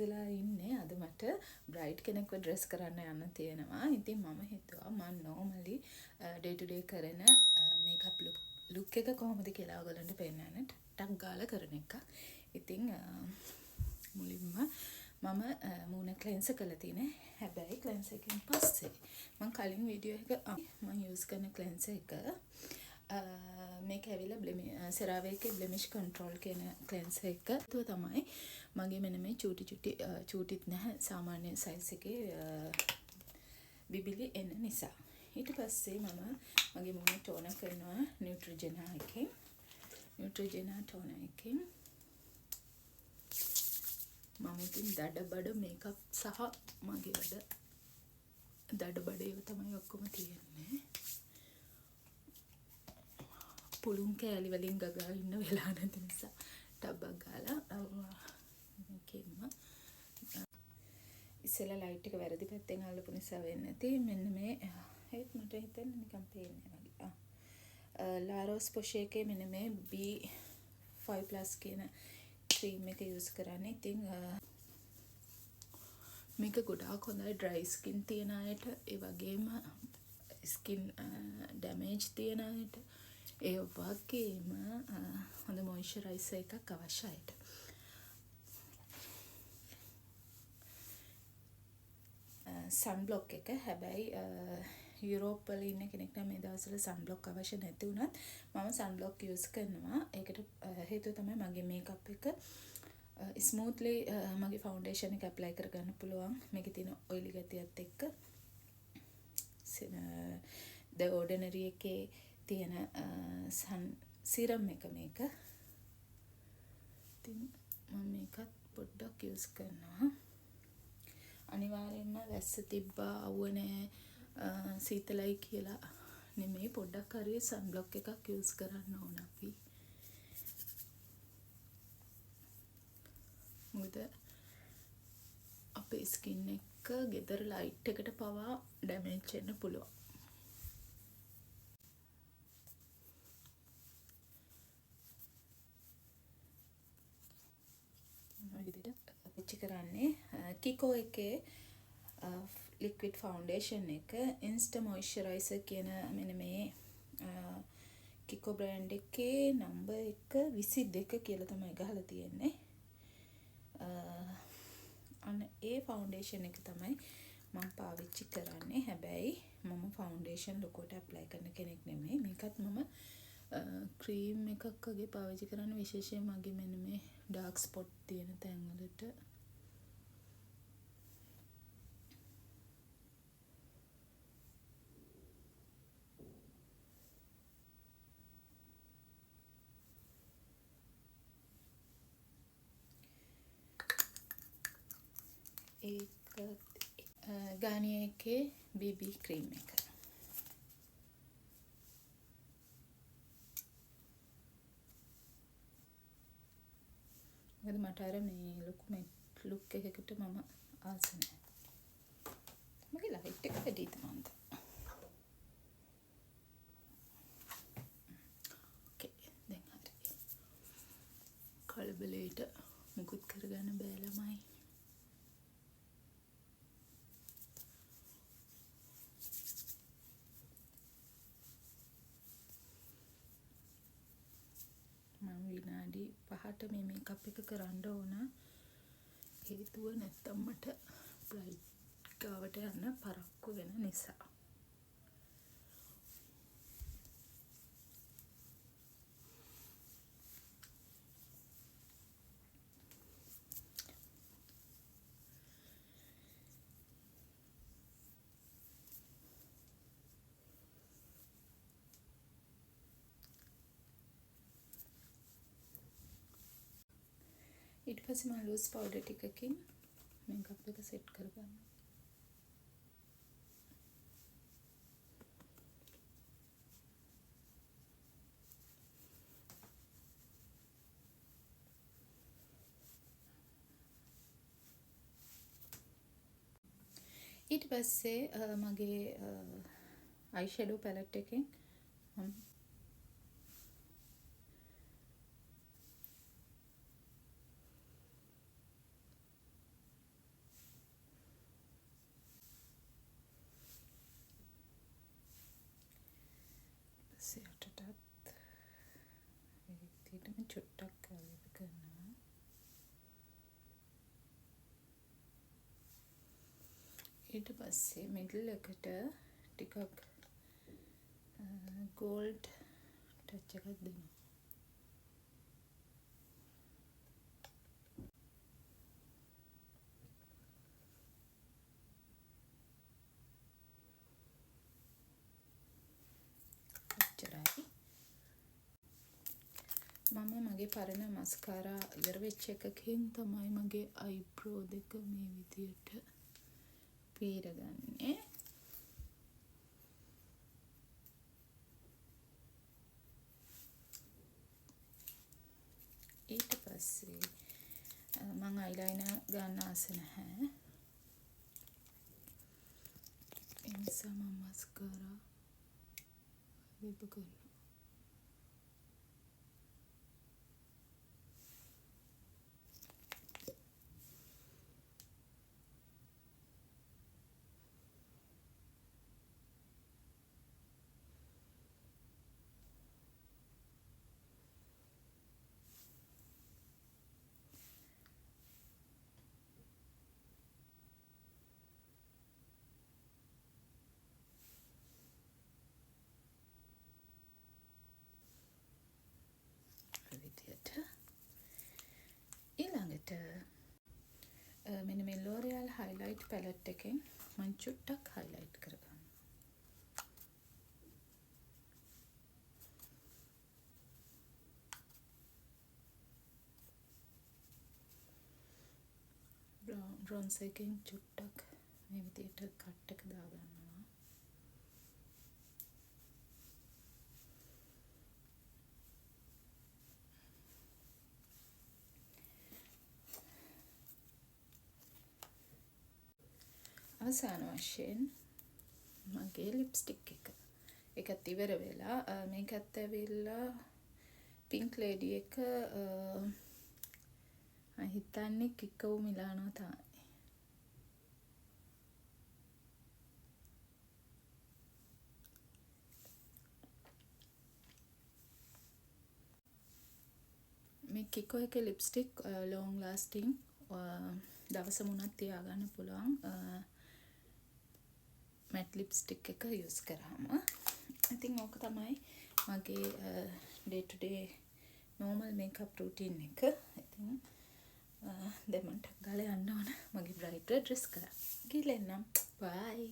වෙලා ඉන්නේ. අද මට බ්‍රයිඩ් කෙනෙක්ව ඩ්‍රෙස් කරන්න යන්න තියෙනවා. ඉතින් මම හිතුවා මං නෝමලි ඩේ ටු ඩේ කරන මේකප් ලුක් එක කොහොමද කියලා ඔයගොල්ලන්ට පෙන්නන්න ටක් ගාලා කරන එකක්. ඉතින් මුලින්ම මම මූණ ක්ලෙන්ස් කරලා තියෙන්නේ. හැබැයි ක්ලෙන්ස් එකෙන් පස්සේ මං කලින් වීඩියෝ එක මං යූස් කරන ක්ලෙන්ස් එක මේක ඇවිල්ලා සෙරාවේ එකේ බ්ලෙමිෂ් කන්ට්‍රෝල් කියන ක්ලෙන්සර් එක. ඒක තමයි මගේ මෙන්න මේ චූටි චුටි චූටිත් නැහැ සාමාන්‍ය සයිස් එකේ බිබිලි එන නිසා. ඊට පස්සේ මම මගේ මූණ ටෝනර් කරනවා නියුට්‍රොජෙනා එකෙන්. නියුට්‍රොජෙනා ටෝනර් එකෙන් මම ඉතින් දඩබඩ මේකප් සහ මගේ වැඩ දඩබඩ ඒවා තමයි ඔක්කොම තියෙන්නේ. පුළුන් කෑලි වලින් ගගා ඉන්න වෙලා නැති නිසා ටබ්බක් ගාලා මේකෙන්ම ඉස්සෙල්ලා ලයිට් එක වැරදි පැත්තෙන් අල්ලපු නිසා වෙන්නේ නැති. මෙන්න මේ ඒත් මට හිතෙන්නේ නිකන් පේන්නේ වගේ. ලාරෝස් පොෂේ එකේ මෙන්න මේ B5+ කියන ක්‍රීම් එක යූස් කරන්නේ. ඉතින් මේක ගොඩාක් හොඳයි ඩ්‍රයි ස්කින් තියෙන අයට, ඒ වගේම ස්කින් ඩැමේජ් තියෙන අයට, ඒ වගේම හොඳ මොයිස්චරයිසර් එකක් අවශ්‍ය අයට. සන් බ්ලොක් එක. හැබැයි යුරෝප් වල ඉන්න කෙනෙක් නම් මේ දවස්වල සන් බ්ලොක් අවශ්‍ය නැති වුණත් මම සන් බ්ලොක් යූස් කරනවා. ඒකට හේතුව තමයි මගේ මේකප් එක ස්මූත්ලි මගේ ෆවුන්ඩේෂන් එක ඇප්ලයි කරගන්න පුළුවන්. මේකේ තියෙන ඔයිලි ගතියත් එක්ක The Ordinary එකේ තියෙන සන් සිරම් එක මේක. ඉතින් මම මේකත් පොඩ්ඩක් යූස් කරනවා. අනිවාර්යයෙන්ම වැස්ස තිබ්බා අවුව නෑ සීතලයි කියලා නෙමෙයි, පොඩ්ඩක් හරි සන් බ්ලොක් එකක් යූස් කරන්න ඕන අපි. මොකද අපේ ස්කින් එක ගෙදර ලයිට් එකට පවා ඩැමේජ් වෙන්න පුළුවන්. ඔය විදිහට පාවිච්චි කරන්නේ කිකෝ එකේ ලික්විඩ් ෆවුන්ඩේෂන් එක, ඉන්ස්ටා මොයිස්චරයිසර් කියන මෙන්න මේ කිකෝ බ්‍රෑන්ඩ් එකේ නම්බර් එක 22 කියලා තමයි ගහලා තියෙන්නේ. අන්න ඒ ෆවුන්ඩේෂන් එක තමයි මම පාවිච්චි කරන්නේ. හැබැයි මම ෆවුන්ඩේෂන් ලොකුවට ඇප්ලයි කරන කෙනෙක් නෙමෙයි. මේකත් මම ක්‍රීම් එකක් වගේ පාවිච්චි කරන්නේ, විශේෂයෙන් මගේ මෙන්න මේ ඩාර්ක් ස්පොට් තියෙන තැන්වලට. ඒක ගානියර් එකේ BB cream එක. මොකද මට අර මේ ලොකු මෙට් ලුක් එකකට මම ආස නෑ. මගේ ලයිට් එක වැඩිද මන්ද? ඕකේ දැන් හරි. කලබලයට මුකුත් කරගන්න බෑ ළමයි. මම විනාඩි 5ට මේ මේකප් එක කරන්න ඕන. හේතුව නැත්තම් මට බ්‍රයිඩ් ගාවට යන්න පරක්කු වෙන නිසා. ඊට පස්සේ මම ලූස් පවුඩර් ටිකකින් මේකප් එක සෙට් කරගන්නවා. ඊට පස්සේ මගේ අයි ෂැඩෝ පැලට් එකෙන් මම පස්සේ යටටත් ඒ විදිහටම චුට්ටක් ආලේප කරනවා. ඊට පස්සේ මිඩල් එකට ටිකක් ගෝල්ඩ් ටච් එකක් දෙනවා. ඔච්චරයි. මම මගේ පරණ මස්කාරා ඉවර වෙච්ච එකකින් තමයි මගේ අයිබ්‍රෝ දෙක මේ විදියට පීරගන්නේ. ඊට පස්සේ මං අයිලයිනර් ගන්න ආස නැහැ. ඒ නිසා මං මස්කාරා ආලේප කරනවා. විදියට. ඊළඟට මෙන්න මේ L'Oreal highlight palette එකෙන් මං චුට්ටක් highlight කරගන්නවා. බ්‍රොන්ස් එකෙන් චුට්ටක් මේ විදියට කට් එක දාගන්නවා. අවසාන වශයෙන් මගේ ලිප්ස්ටික් එක. ඒකත් ඉවර වෙලා. මේකත් ඇවිල්ලා පින්ක් ලේඩි එක, මම හිතන්නේ කිකෝ මිලානෝ තමයි. මේ කිකෝ එකේ ලිප්ස්ටික් ලොං ලාස්ටිං, දවසම උනත් තියාගන්න පුළුවන් මැට් ලිප්ස්ටික් එක යූස් කරාම. ඉතින් ඕක තමයි මගේ ඩේ ටු ඩේ නෝමල් මේකප් රූටීන් එක. ඉතින් දැන් මං ටක් ගාලා යන්න ඕන මගේ බ්‍රයිඩ්ව ඩ්‍රෙස් කරන්න. ගිහලා එන්නම්. බයි.